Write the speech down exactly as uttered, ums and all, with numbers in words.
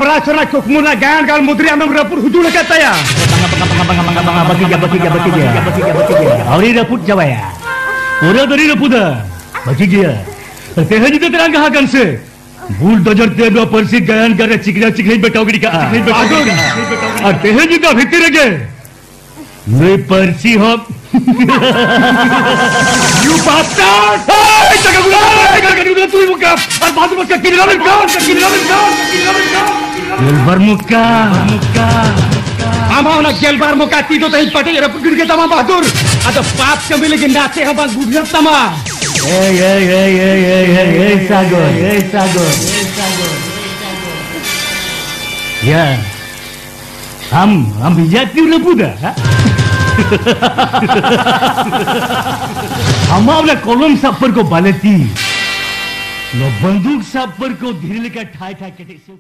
ᱯᱨᱟᱪᱚᱨᱟ ᱠᱩᱠᱢᱩ ᱨᱮᱱᱟᱜ ᱜᱟᱭᱟᱱ ᱜᱟᱲ ᱢᱩᱫᱽᱨᱮ ᱟᱢᱮᱢ ᱨᱟᱹᱯᱩᱫ ᱦᱩᱡᱩᱲ ᱟᱠᱟᱫ ᱛᱟᱭᱟ᱾ ᱵᱟᱝᱟ, ᱵᱟᱝᱟ, ᱵᱟᱝᱟ, ᱵᱟᱝᱟ, ᱵᱟᱹᱠᱤ ᱜᱮᱭᱟ, ᱵᱟᱹᱠᱤ ᱜᱮᱭᱟ, ᱵᱟᱹᱠᱤ ᱜᱮᱭᱟ, ᱵᱟᱹᱠᱤ ᱜᱮᱭᱟ, ᱵᱟᱹᱠᱤ ᱜᱮᱭᱟ᱾ ᱟᱹᱣᱨᱤ ᱨᱟᱹᱯᱩᱫ ᱪᱟᱵᱟᱭᱟ᱾ ᱯᱩᱨᱟᱹ ᱫᱚ ᱟᱹᱣᱨᱤ ᱨᱟᱹᱯᱩᱫᱟ᱾ ᱵᱟᱹᱠᱤ ᱜᱮᱭᱟ᱾ ᱛᱮᱦᱮᱧ ᱧᱤᱫᱟᱹ ᱛᱮ ᱨᱟᱸᱜᱟ ᱟᱠᱟᱱ ᱥᱮ? ᱵᱩᱞᱰᱚᱡᱟᱨ ᱛᱮ ᱱᱚᱣᱟ ᱯᱟᱹᱨᱥᱤ ᱜᱟᱭᱟᱱ ᱜᱟᱲ ᱨᱮ ᱪᱤᱠᱨᱟ ᱪᱤᱠᱨᱤᱧ ᱵᱮᱴᱟᱣ ᱜᱤᱰᱤ ᱠᱟᱜᱼᱟ᱾ ᱟᱫᱚ, ᱟᱨ ᱛᱮᱦᱮᱧ ᱧᱤᱫᱟᱹ ᱵᱷᱤᱛᱤᱨ ᱨᱮᱜᱮ ᱱᱩᱭ ᱯᱟᱹᱨᱥᱤ ᱦᱚᱸ You bastard! ᱦᱮᱭ, ᱪᱟᱠᱟ ᱜᱩᱰᱩ, ᱦᱮᱭ, ᱪᱟᱠᱟ ᱜᱩᱰᱩ, ᱛᱩᱭ ᱵᱚᱠᱟ, ᱟᱨ ᱵᱟᱫ ᱵᱟᱠᱟ ᱠᱤᱱ ᱨᱟᱢᱮᱱ ᱠᱟᱱ, ᱠᱤᱱ ᱨᱟᱢᱮᱱ ᱠᱟᱱ, ᱠᱤᱱ ᱨᱟᱢᱮᱱ ᱠᱟᱱ᱾ ᱜᱮᱞᱵᱟᱨ ᱢᱚᱠᱟ, ᱢᱚᱠᱟ᱾ ᱟᱢᱟᱜ ᱚᱱᱟ ᱜᱮᱞᱵᱟᱨ ᱢᱚᱠᱟ ᱛᱤ ᱫᱚ ᱛᱮᱦᱮᱧ ᱯᱟᱴᱮᱡ ᱨᱟᱹᱯᱩᱫ ᱜᱤᱰᱤ ᱠᱮᱫ ᱛᱟᱢᱟ, ᱵᱟᱦᱟᱫᱩᱨ᱾ ᱟᱫᱚ ᱯᱟᱯ ᱠᱟᱹᱢᱤ ᱞᱟᱹᱜᱤᱫ ᱱᱟᱥᱮ ᱦᱚᱸ ᱵᱟᱝ ᱵᱩᱡᱷᱟᱹᱜ ᱛᱟᱢᱟ᱾ ᱮᱭ, ᱮᱭ, ᱮᱭ, ᱥᱟᱜᱚᱨ, ᱮᱭ, ᱥᱟᱜᱚᱨ, ᱮᱭ, ᱥᱟᱜᱚᱨ᱾ ᱭᱟ᱾ ᱟᱢ, ᱟᱢ ᱵᱷᱮᱡᱟ ᱛᱤ ᱨᱟᱹᱯᱩᱫᱟ, ᱦᱟ? ᱟᱢᱟᱜ ᱚᱱᱟ ᱠᱚᱞᱚᱢ ᱥᱟᱵ ᱯᱟᱹᱨᱠᱟᱹᱣ ᱵᱟᱞᱮ ᱛᱤ᱾ ᱱᱚᱣᱟ ᱵᱟᱱᱫᱩᱠ ᱥᱟᱵ ᱯᱟᱹᱨᱠᱟᱹᱣ ᱫᱷᱤᱨᱤ ᱞᱮᱠᱟ ᱴᱷᱟᱭ ᱴᱷᱟᱭ ᱠᱮᱴᱮᱡ ᱥᱮ